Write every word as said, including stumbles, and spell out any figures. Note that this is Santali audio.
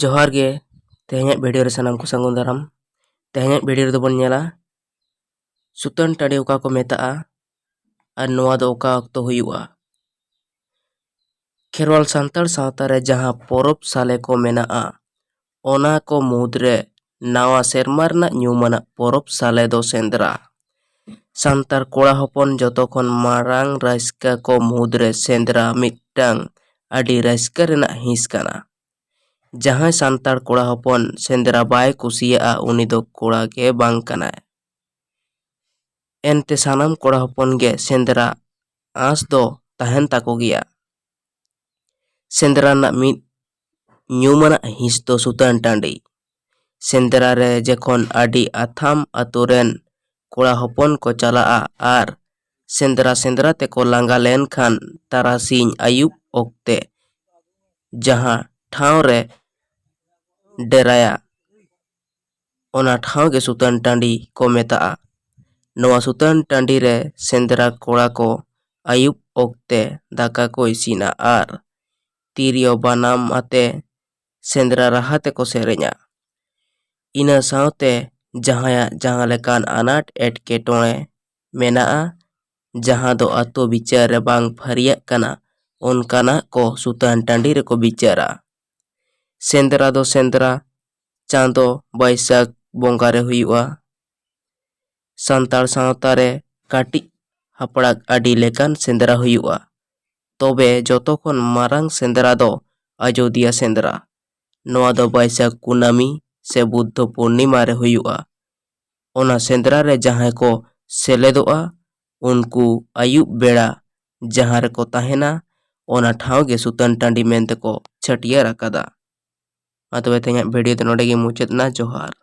ᱡᱚᱦᱟᱨ ᱜᱮ᱾ ᱛᱮᱦᱮᱧᱟᱜ ᱵᱷᱤᱰᱤᱭᱳ ᱨᱮ ᱥᱟᱱᱟᱢ ᱠᱚ ᱥᱟᱹᱜᱩᱱ ᱫᱟᱨᱟᱢ᱾ ᱛᱮᱦᱮᱧᱟᱜ ᱵᱷᱤᱰᱤᱭᱳ ᱨᱮᱫᱚ ᱵᱚᱱ ᱧᱮᱞᱟ ᱥᱩᱛᱟᱹᱱ ᱴᱟᱺᱰᱤ ᱚᱠᱟ ᱠᱚ ᱢᱮᱛᱟᱜᱼᱟ ᱟᱨ ᱱᱚᱣᱟ ᱫᱚ ᱚᱠᱟ ᱚᱠᱛᱚ ᱦᱩᱭᱩᱜᱼᱟ᱾ ᱠᱷᱮᱨᱣᱟᱞ ᱥᱟᱱᱛᱟᱲ ᱥᱟᱶᱛᱟ ᱨᱮ ᱡᱟᱦᱟᱸ ᱯᱚᱨᱚᱵᱽ ᱥᱟᱞᱮ ᱠᱚ ᱢᱮᱱᱟᱜᱼᱟ, ᱚᱱᱟ ᱠᱚ ᱢᱩᱫᱽᱨᱮ ᱱᱟᱣᱟ ᱥᱮᱨᱢᱟ ᱨᱮᱱᱟᱜ ᱧᱩᱢᱟᱱᱟᱜ ᱯᱚᱨᱚᱵᱽ ᱥᱟᱞᱮ ᱫᱚ ᱥᱮᱸᱫᱽᱨᱟ᱾ ᱥᱟᱱᱛᱟᱲ ᱠᱚᱲᱟ ᱦᱚᱯᱚᱱ ᱡᱚᱛᱚ ᱠᱷᱚᱱ ᱢᱟᱨᱟᱝ ᱨᱟᱹᱥᱠᱟᱹ ᱠᱚ ᱢᱩᱫᱽᱨᱮ ᱥᱮᱸᱫᱽᱨᱟ ᱢᱤᱫᱴᱟᱝ ᱟᱹᱰᱤ ᱨᱟᱹᱥᱠᱟᱹ ᱨᱮᱱᱟᱜ ᱦᱤᱸᱥ ᱠᱟᱱᱟ᱾ ᱡᱟᱦᱟᱸᱭ ᱥᱟᱱᱛᱟᱲ ᱠᱚᱲᱟ ᱦᱚᱯᱚᱱ ᱥᱮᱸᱫᱽᱨᱟ ᱵᱟᱭ ᱠᱩᱥᱤᱭᱟᱜᱼᱟ, ᱩᱱᱤ ᱫᱚ ᱠᱚᱲᱟ ᱜᱮ ᱵᱟᱝ ᱠᱟᱱᱟᱭ᱾ ᱮᱱᱛᱮ ᱥᱟᱱᱟᱢ ᱠᱚᱲᱟ ᱦᱚᱯᱚᱱ ᱜᱮ ᱥᱮᱸᱫᱽᱨᱟ ᱟᱸᱥ ᱫᱚ ᱛᱟᱦᱮᱱ ᱛᱟᱠᱚ ᱜᱮᱭᱟ᱾ ᱥᱮᱸᱫᱽᱨᱟ ᱨᱮᱱᱟᱜ ᱢᱤᱫ ᱧᱩᱢᱟᱱᱟᱜ ᱦᱤᱸᱥ ᱫᱚ ᱥᱩᱛᱟᱹᱱ ᱴᱟᱺᱰᱤ᱾ ᱥᱮᱸᱫᱽᱨᱟ ᱨᱮ ᱡᱚᱠᱷᱚᱱ ᱟᱹᱰᱤ ᱟᱛᱷᱟᱢ ᱟᱛᱳ ᱨᱮᱱ ᱠᱚᱲᱟ ᱦᱚᱯᱚᱱ ᱠᱚ ᱪᱟᱞᱟᱜᱼᱟ ᱟᱨ ᱥᱮᱸᱫᱽᱨᱟ ᱥᱮᱸᱫᱽᱨᱟ ᱛᱮᱠᱚ ᱞᱟᱸᱜᱟ ᱞᱮᱱᱠᱷᱟᱱ ᱛᱟᱨᱟᱥᱤᱧ ᱟᱹᱭᱩᱵ ᱚᱠᱛᱮ ᱡᱟᱦᱟᱸ ᱴᱷᱟᱶ ᱨᱮ ᱰᱮᱨᱟᱭᱟ, ᱚᱱᱟ ᱴᱷᱟᱶ ᱜᱮ ᱥᱩᱛᱟᱹᱱ ᱴᱟᱺᱰᱤ ᱠᱚ ᱢᱮᱛᱟᱜᱼᱟ᱾ ᱱᱚᱣᱟ ᱥᱩᱛᱟᱹᱱ ᱴᱟᱺᱰᱤ ᱨᱮ ᱥᱮᱸᱫᱽᱨᱟ ᱠᱚᱲᱟ ᱠᱚ ᱟᱹᱭᱩᱵ ᱚᱠᱛᱮ ᱫᱟᱠᱟ ᱠᱚ ᱤᱥᱤᱱᱟ ᱟᱨ ᱛᱤᱨᱭᱳ ᱵᱟᱱᱟᱢ ᱟᱛᱮ ᱥᱮᱸᱫᱽᱨᱟ ᱨᱟᱦᱟ ᱛᱮᱠᱚ ᱥᱮᱨᱮᱧᱟ᱾ ᱤᱱᱟᱹ ᱥᱟᱶᱛᱮ ᱡᱟᱦᱟᱸᱭᱟᱜ ᱡᱟᱦᱟᱸ ᱞᱮᱠᱟᱱ ᱟᱱᱟᱴ ᱮᱴᱠᱮᱴᱚᱬᱮ ᱢᱮᱱᱟᱜᱼᱟ, ᱡᱟᱦᱟᱸ ᱫᱚ ᱟᱛᱳ ᱵᱤᱪᱟᱹᱨ ᱨᱮ ᱵᱟᱝ ᱯᱷᱟᱹᱨᱤᱭᱟᱜ ᱠᱟᱱᱟ, ᱚᱱᱠᱟᱱᱟᱜ ᱠᱚ ᱥᱩᱛᱟᱹᱱ ᱴᱟᱺᱰᱤ ᱨᱮᱠᱚ ᱵᱤᱪᱟᱹᱨᱟ᱾ ᱥᱮᱸᱫᱽᱨᱟ ᱫᱚ ᱥᱮᱸᱫᱽᱨᱟ ᱪᱟᱸᱫᱚ ᱵᱟᱹᱭᱥᱟᱹᱠᱷ ᱵᱚᱸᱜᱟ ᱨᱮ ᱦᱩᱭᱩᱜᱼᱟ᱾ ᱥᱟᱱᱛᱟᱲ ᱥᱟᱶᱛᱟ ᱨᱮ ᱠᱟᱹᱴᱤᱡ ᱦᱟᱯᱲᱟᱜ ᱟᱹᱰᱤ ᱞᱮᱠᱟᱱ ᱥᱮᱸᱫᱽᱨᱟ ᱦᱩᱭᱩᱜᱼᱟ᱾ ᱛᱚᱵᱮ ᱡᱚᱛᱚ ᱠᱷᱚᱱ ᱢᱟᱨᱟᱝ ᱥᱮᱸᱫᱽᱨᱟ ᱫᱚ ᱟᱡᱳᱫᱤᱭᱟ ᱥᱮᱸᱫᱽᱨᱟ᱾ ᱱᱚᱣᱟ ᱫᱚ ᱵᱟᱹᱭᱥᱟᱹᱠᱷ ᱠᱩᱱᱟᱹᱢᱤ ᱥᱮ ᱵᱩᱫᱽᱫᱷᱚ ᱯᱩᱨᱱᱤᱢᱟ ᱨᱮ ᱦᱩᱭᱩᱜᱼᱟ᱾ ᱚᱱᱟ ᱥᱮᱸᱫᱽᱨᱟ ᱨᱮ ᱡᱟᱦᱟᱸᱭ ᱠᱚ ᱥᱮᱞᱮᱫᱚᱜᱼᱟ, ᱩᱱᱠᱩ ᱟᱹᱭᱩᱵ ᱵᱮᱲᱟ ᱡᱟᱦᱟᱸ ᱨᱮᱠᱚ ᱛᱟᱦᱮᱱᱟ, ᱚᱱᱟ ᱴᱷᱟᱶ ᱜᱮ ᱥᱩᱛᱟᱹᱱ ᱴᱟᱺᱰᱤ ᱢᱮᱱᱛᱮ ᱠᱚ ᱪᱷᱟᱹᱴᱭᱟᱹᱨ ᱟᱠᱟᱫᱟ᱾ ᱢᱟ ᱛᱚᱵᱮ ᱛᱮᱦᱮᱧᱟᱜ ᱵᱷᱤᱰᱤᱭᱳ ᱫᱚ ᱱᱚᱰᱮ ᱜᱮ ᱢᱩᱪᱟᱹᱫ ᱮᱱᱟ᱾ ᱡᱚᱦᱟᱨ᱾